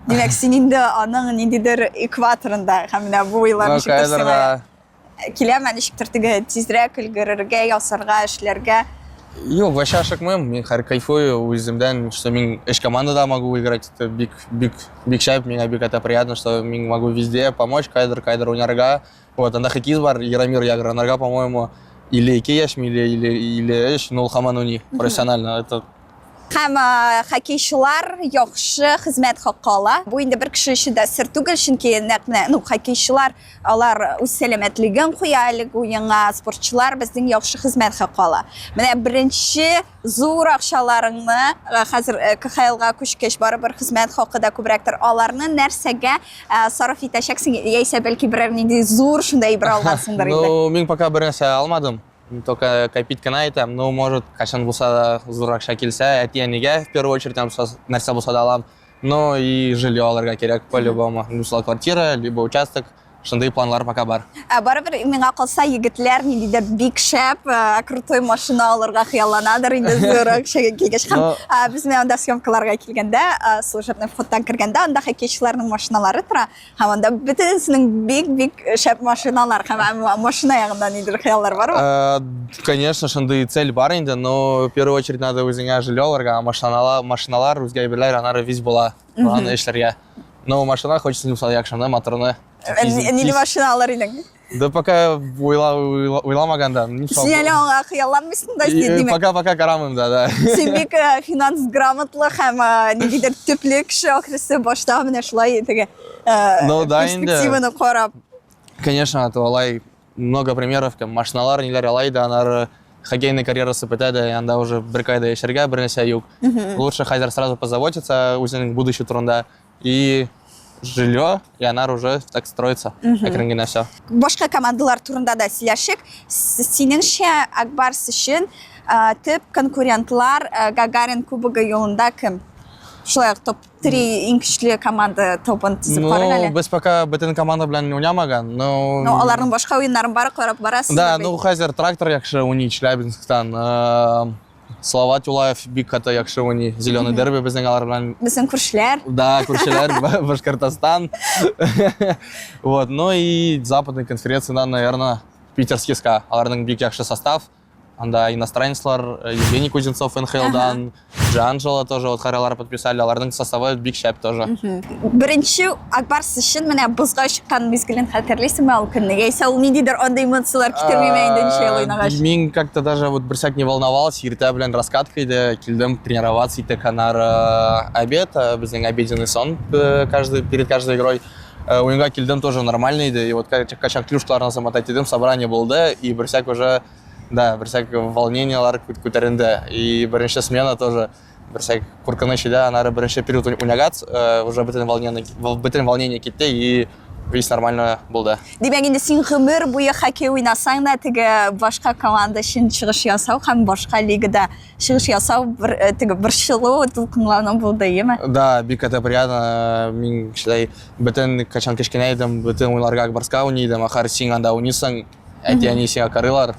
димәк, син инде аның ниндидер экваторында һәм менә бу уйлар Ну, ничектер кайдыр сиңа да. киләме, ничектер теге тизрәк өлгерергә, ясарга, эшләргә. Юк, вообще ашыкмыйм. Мин хәзер кайфую үземдән, что мин өч командада могу играть. Это бик, бик, бик шәп, миңа бик это приятно, что мин могу везде помочь, кайдыр, кайдыр уйнарга. Вот, анда хоккеист бар, Яромир Ягр, анарга, по-моему, или ике яшьме, или өч, но ул һаман уйный профессионально. Это Һәм хоккейчылар яхшы хезмәт хакы ала. Бу инде бер кеше өчен дә сер түгел, чөнки нәкъ менә, ну, хоккейчылар алар үз сәламәтлеген куя әлеге уенга, спортчылар безнең яхшы хезмәт хакы ала. Менә беренче зур акчаларыңны хәзер КХЛга күчкәч барыбер хезмәт хакы да күбрәктер. Аларны нәрсәгә сарыф итәчәксең яисә бәлки берәр нинди зур шундай әйбер алгансыңдыр инде. Ну, мин пока бернәрсә алмадым. Только копить кына итәм. Ну, может, кайчан булса да зур акча килсә, әти-әнигә в первую очередь там нәрсә булса да алам. Ну и жилье алырга кирәк по-любому. Мисал, квартира, либо участок. Шундый планлар пока бар. Ә барыбер миңа калса, егетләр ниндидер бик шәп, крутой машина алырга хыялланадыр инде зур акчага килгәч. Һәм без менә анда съемкаларга килгәндә, служебный входтан кергәндә, анда хоккейчыларның машиналары тора. Һәм анда бөтенесенең бик-бик шәп машиналар һәм машина ягында ниндидер хыяллар бармы? Конечно, шундый цель бар инде, но в первую очередь надо үзеңә жилье алырга, а машиналар, машиналар үзгә әйберләр анары виз була, аны эшләргә. Но машина хочется мисал яхшыны, моторны. Нинди машина алыр идең? Да пока уйламаган да. Син әле аңа хыялланмыйсың да, димәк. Пока пока карамыйм да, да. Син бик финанс грамотлы һәм ниндидер төпле кеше ахрысы башта менә шулай теге Ну да инде. Перспективаны карап. Конечно, это алай много примеров, кем машиналар ниләр алай да анары хоккейный карьерасы бетә дә, анда уже бер кайда яшәргә бер нәрсә юк. Лучше хәзер сразу позаботиться үзенең будущее турында и жилье, и анар уже так строится. Әкрен генә все. Башка командалар турында да сөйләшик. Синеңчә, Ак Барс өчен төп конкурентлар Гагарин кубогы юлында кем? Шулай ук топ-3 иң көчле команда топын төзеп карыйк әле. Ну, без пока бөтен команда белән уйнамаган, но... Ну, аларның башка уеннарын бары карап барасыз. Да, ну, хәзер Трактор яхшы уйный Челябинсктан. Салават Юлаев бик каты яхшы уйный. Зеленый дерби безнең алар белән. Безнең күршеләр. Да, күршеләр, Башкортостан. Вот, ну и западной конференциядан, наверное, Питерский СКА. Аларның бик яхшы состав. Анда иностранецлар, Евгений Кузнецов НХЛдан, Джанджело тоже вот Харалар подписали. Аларның составы бик шәп тоже. Беренче Ак Барс өчен менә бозга чыккан мизгелен хәтерлисеңме ул көнне? Яисә ул ниндидер андый эмоцияләр китермиме инде ничә ел уйнагач? Мин как-то даже вот берсәк не волновался, иртә белән раскатка иде, килдем тренироваться иттек, аннары обед, безнең обеденный сон каждый, перед каждой игрой. Уенга килдем тоже нормально иде, и вот качан клюшкаларны замотать идем, собрание булды, и берсәк уже, да, берсәк волнениелар күтәренде, и беренче смена тоже берсәк куркыныч иде, аннары беренче период уйнагач, уже бөтен волнение китте, и весь нормально булды. Димәк, инде син гомер буе хоккей уйнасаң да, теге башка команда өчен чыгыш ясау һәм башка лигада чыгыш ясау бер теге борчылу, дулкынлану булды, әйеме? Да, бик это приятно. Мин шулай бөтен качан кечкенә идем, бөтен уеннарга Ак Барска уйный идем, ахыр син анда уйныйсың, әти-әни сиңа карыйлар.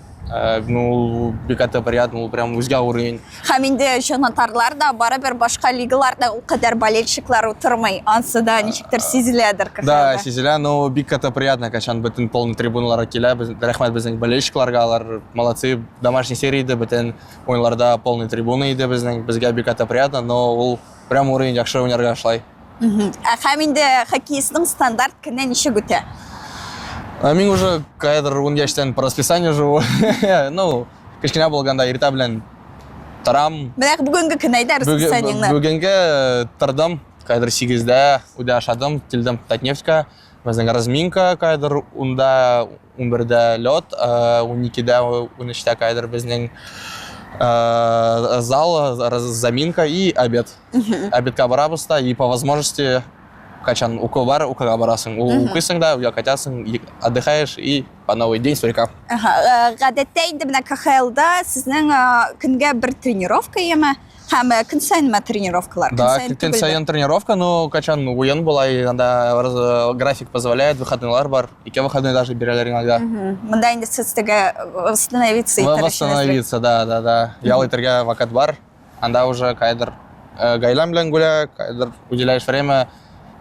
Ну, ул бик каты приятно, ул прям үзгә уровень. Һәм инде җанатарлар да барыбер башка лигаларда ул кадәр болельщиклар утырмый. Ансы да ничектер сизеләдер КХЛда. Да, сизелә, но бик каты приятно, качан бөтен полный трибуналарга килә. Без, рәхмәт безнең болельщикларга, алар молодцы. Домашний серия иде, бөтен уеннарда полный трибуна иде безнең. Безгә бик каты приятно, но ул прям уровень яхшы уйнарга шулай. Ә һәм инде хоккеистның стандарт көне ничек үтә? Ә мин уже каядыр 10 яшьтән по расписанию живу. Ну, кечкенә булганда иртә белән торам. Менә бүгенге көн әйдә расписаниеңне. Бүгенге тордым, каядыр 8-дә өйдә ашадым, килдем Татнефтька. Безнең разминка каядыр 10-да, 11-дә лед, 12-дә, 13-тә каядыр безнең зал, заминка и обед. Обедка барабыз да, и по возможности качан укол бар, укырга барасың. Ул укыйсың да, өйгә кайтасың, отдыхаешь и по новый день сурика. Ага, гадәттә инде менә КХЛда сезнең көнгә бер тренировка яме һәм көн саенмы тренировкалар? Да, көн саен тренировка, но качан уен була, и анда график позволяет, выходныйлар бар, ике выходной даже бирәләр иногда. Монда инде сез теге восстановиться итәр өчен. Восстановиться, да. Ял итәргә вакыт бар. Анда уже кайдыр гаиләң белән гуля, кайдыр уделяешь время,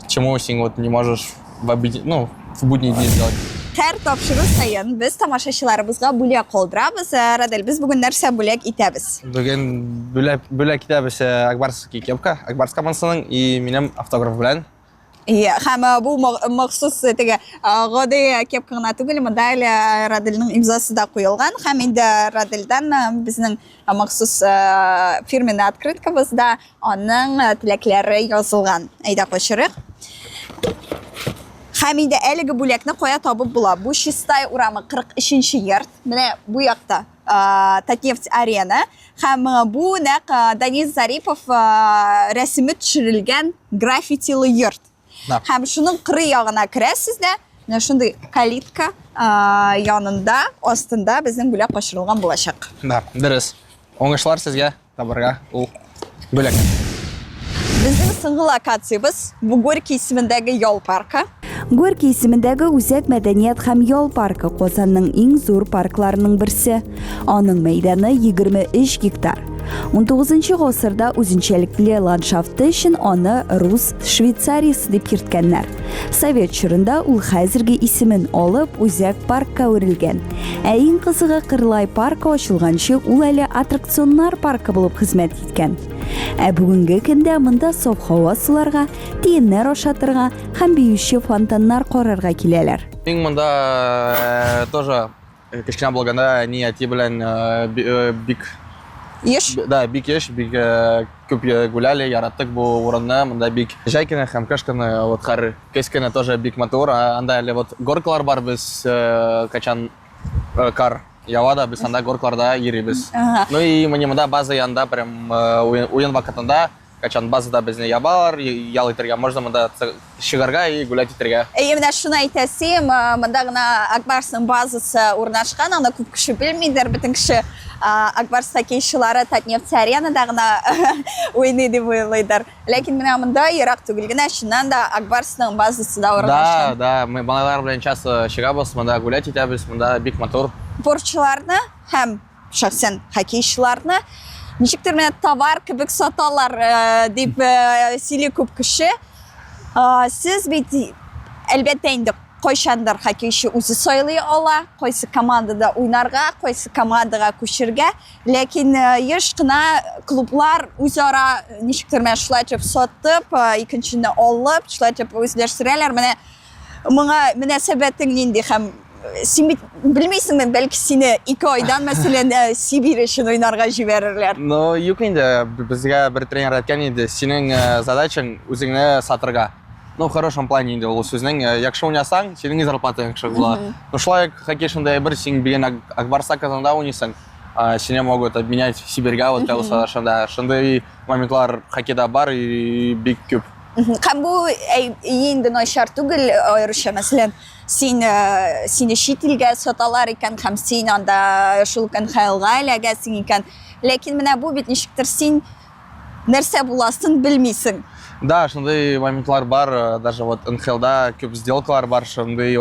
чему син вот не можешь в обыд... ну, в будние дни сделать. Һәр тапшыру саен без тамашачыларыбызга бүләк калдырабыз. Радель, без бүген нәрсә бүләк итәбез? Бүген бүләк итәбез Акбарский кепка, Акбарс командасының и минем автограф белән. Иә, һәм бу махсус теге гади кепка гына түгел, монда әле Радельнең имзасы да куелган һәм инде Радельдән безнең махсус фирменный открыткабызда аның теләкләре язылган. Әйдә кочырыйк. Һәм инде әлеге бүләкне кая табып була? Бу Чистай урамы 43 йорт. Менә бу якта Татнефть арена һәм бу нәкъ Данис Зарипов рәсеме төшерелгән граффитилы йорт. Да. Һәм шуның кырый ягына керәсез дә, менә шундый калитка янында, астында безнең бүләк качырылган булачак. Да, дөрес. Уңышлар сезгә табарга ул бүләк. Безнең соңгы локациябез бу Горький исемендәге ял паркы. Горький исемендәге Үзәк мәдәният һәм ял паркы Казанның иң зур паркларының берсе. Аның мәйданы 23 гектар. 19 гасырда үзенчәлекле ландшафты өчен аны Рус Швейцариясе дип йөрткәннәр. Совет чорында ул хәзерге исемен алып, үзәк паркка әверелгән. Ә иң кызыгы Кырлай паркы ачылганчы ул әле аттракционнар паркы булып хезмәт иткән. Ә бүгенге көндә монда саф һава суларга, тиеннәр ашатырга һәм биюче фонтаннар карарга киләләр. Мин монда тоже кечкенә булганда әни әти белән бик еш, да, бик еш, бик күп гуляли, яраттык бу урынны. Монда бик җәй көне һәм кыш көне, вот һәр көз көне тоже бик матур. Анда әле вот горкалар бар, без качан кар ява да, без анда горкаларда йөрибез. Ну и мне монда база янында прям уен вакытында качан базада безне ябалар, ял итәргә можно монда чыгарга и гулять итәргә. Әйе, менә шуны әйтәсем, монда гына Акбарсның базасы урнашкан, аны күп кеше белмидер, бөтен кеше Акбарс хоккейчылары Татнефть аренада гына уйный дип уйлыйдыр. Ләкин менә монда ерак түгел генә, чыннан да Акбарсның базасы да урнашкан. Да, да, мы малайлар белән часто чыгабыз, монда гулять итәбез, монда бик матур. Спортчыларны һәм шәхсән хоккейчыларны ничектер менә товар кебек саталар дип сөйли күп кеше. Сез бит әлбәттә инде кайчандыр хоккейчы үзе сайлый ала, кайсы командада уйнарга, кайсы командага күчергә, ләкин еш кына клублар үзара ничектер менә шулай итеп сатып, икенчене алып, шулай итеп үзләштерәләр. Менә моңа мөнәсәбәтең нинди һәм син бит белмисеңме, бәлки сине 2 айдан, мәсәлән, Сибирь өчен уйнарга җибәрерләр. Ну, юк инде, безгә бер тренер әйткән иде, синең задачаң үзеңне сатырга. Ну, в хорошем плане инде ул сүзнең, яхшы уйнасаң, синең зарплата яхшы була. Ну, шулай ук хоккей шундай бер, син бүген Акбарса Казанда уйныйсың, сине могут обменять в Сибирьгә, вот шунда. Шундый моментлар хоккейда бар и бик күп. Һәм бу инде начар түгел, аеруча, мәсәлән, син сине чит илгә саталар икән һәм син анда шул НХЛга эләгәсең икән. Ләкин менә бу бит ничектер син нәрсә буласын белмисең. Да, шундый моментлар бар, даже вот НХЛда күп сделкалар бар, шундый.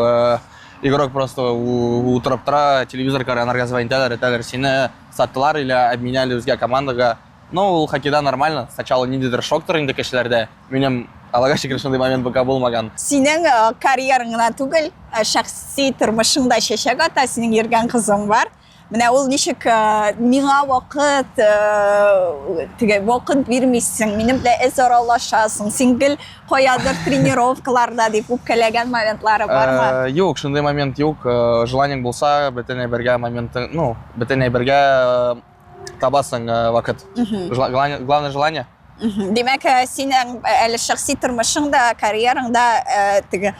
Игрок просто утырып тора, телевизор карый, анарга звонить итәләр, әйтәләр, сине саттылар или обменяли үзгә командага. Ну, ул хоккейда нормально. Сначала ниндидер шоктыр инде кешеләрдә. Минем, Аллага шөкер, шундый момент пока булмаган. Синең э, карьераң гына түгел, э, шәхси тормышың да чәчәк ата, синең йөргән кызың бар. Менә ул ничек э, миңа вакыт, э, теге вакыт бирмисең, минем белән эз аралашасың, син гел каядыр тренировкаларда дип үпкәләгән моментлары бармы? Э, юк, шундый момент юк. Желаниең булса, бөтен әйбергә моменты, ну, бөтен әйбергә табасың вакыт. Главное желание. Димәк, синең әле шәхси тормышың да, карьераң да теге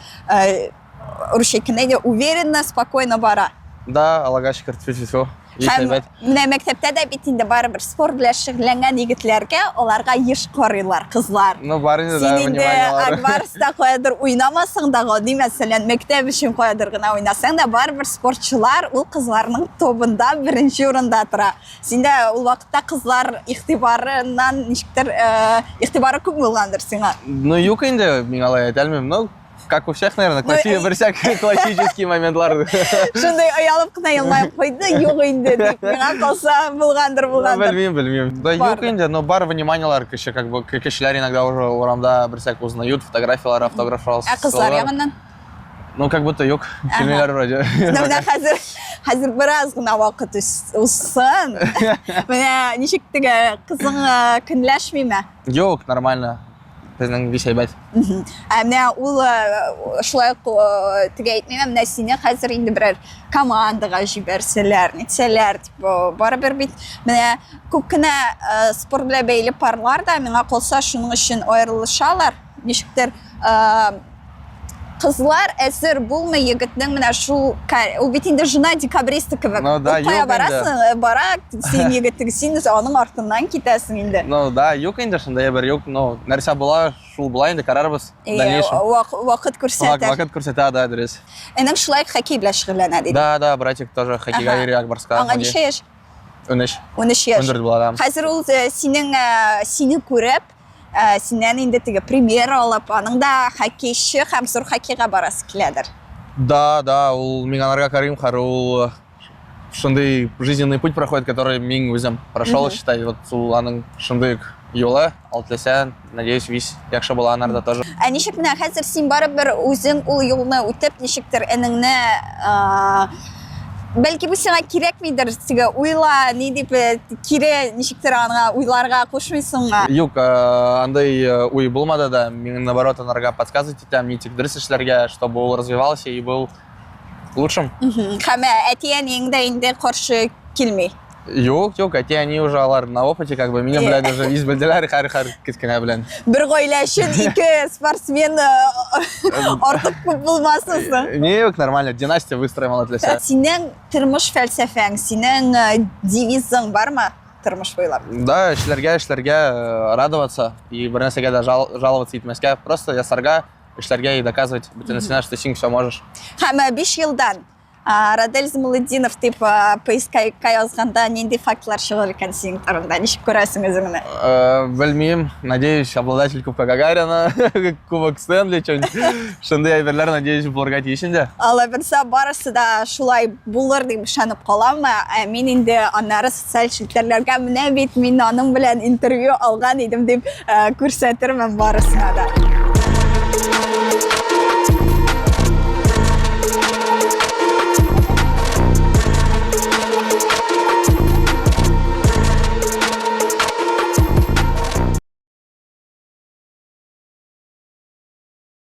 русча әйткәндә уверенно, спокойно бара. Да, Аллага шөкер, тьфу-тьфу-тьфу. Һәм менә мәктәптә дә бит инде барыбер спорт белән шөгыльләнгән егетләргә аларга еш карыйлар кызлар. Ну, бар инде, да, Син инде Ак Барста каядыр уйнамасаң да, гади мәсәлән, мәктәп өчен каядыр гына уйнасаң да, барыбер спортчылар ул кызларның тобында беренче урында тора. Син дә ул вакытта кызлар игътибарыннан ничектер, э, игътибары күп булгандыр сиңа. Ну, юк инде, мин алай әйтә алмыйм. Ну, как у всех, наверное, ну, класси... бер всяк классический моментлар. Шундый оялып кына елмаеп куйды, юк инде дип. Миңа калса булгандыр, булгандыр. Белмим, белмим. Да юк инде, но бар вниманиелар кеше, как бы кешеләр иногда уже урамда бер всяк узнают, фотографиялар, автографлар. Ә кызлар ягыннан? Ну, как будто юк, килмиләр вроде. Ну, менә хәзер, хәзер бераз гына вакыт узсын. Менә ничек теге кызың э, көнләшмиме? Юк, нормально. Безнең бик әйбәт. Ә менә ул э, шулай ук э, теге әйтмиме, менә сине хәзер инде берәр командага җибәрсәләр, нитсәләр, типа, барыбер бит менә күп кенә э, спорт белән бәйле парлар да миңа калса шуның өчен аерылышалар. Ничектер кызлар әзер булмый егетнең менә шул ул бит инде жена декабриста кебек. Ну да, кая барасың, э, бара син егетең, син аның артыннан китәсең инде. Ну да, юк инде шундай бер юк, ну нәрсә була, шул була инде карарбыз. Дальнейшем. Вакыт күрсәтә. Вакыт күрсәтә, да, дөрес. Энең шулай хоккей белән шөгыльләнә диде. Да, да, братик тоже хоккейга йөри Акбарска. Аңа ничә яшь? 13. 13 яшь. 14 була, да. Хәзер ул э, синең э, сине күреп, Ә, синнән инде теге пример алып, аның да хоккейчы һәм зур хоккейга барасы киләдер. Да, да, ул мин анарга карыйм, хәр ул шундый жизненный путь проходит, который мин үзем прошел, считай, вот ул аның шундый ук юлы, ал теләсә, надеюсь, весь яхшы була анарда тоже. Ә ничек менә хәзер син барыбер үзең ул юлны үтеп, ничектер энеңне бәлки бу сиңа кирәкмидер, теге уйла, ни дип э, кире ничектер аңа уйларга кушмыйсыңмы? Юк, э, андый э, уй булмады да. Мин наоборот анарга подсказывать итәм, ничек дөрес эшләргә, чтобы ул развивался и был лучшим. Һәм әти-әниең дә инде каршы килми. Юк, юк, әти-әни уже алар на опыте, как бы, минем белән уже из белделәр, һәр-һәр кечкенә белән. Бер гаилә өчен ике спортсмен артык күп булмасын соң. Не, юк, нормально, династия выстроим алла теләсә. Синең Тормыш фәлсәфәң, синең э, девизың бармы тормыш буйлап? Да, эшләргә, эшләргә, э, радоваться и бер нәрсәгә дә жал, жаловаться итмәскә, просто ясарга, эшләргә и доказывать бөтенесенә, что син все можешь. Һәм 5 елдан Радель Замалетдинов дип поисковикка язганда нинди фактлар чыгыр икән синең турында? Ничек күрәсең үзеңне? Белмим, надеюсь, обладатель Кубка Гагарина, Кубок Стэнли, что-нибудь. Шундый әйберләр, надеюсь, булырга тиеш инде. Алла бирсә, барысы да шулай булыр дип ышанып калам. Ә мин инде аннары социаль челтәрләргә менә бит мин аның белән интервью алган идем дип күрсәтермен барысына да.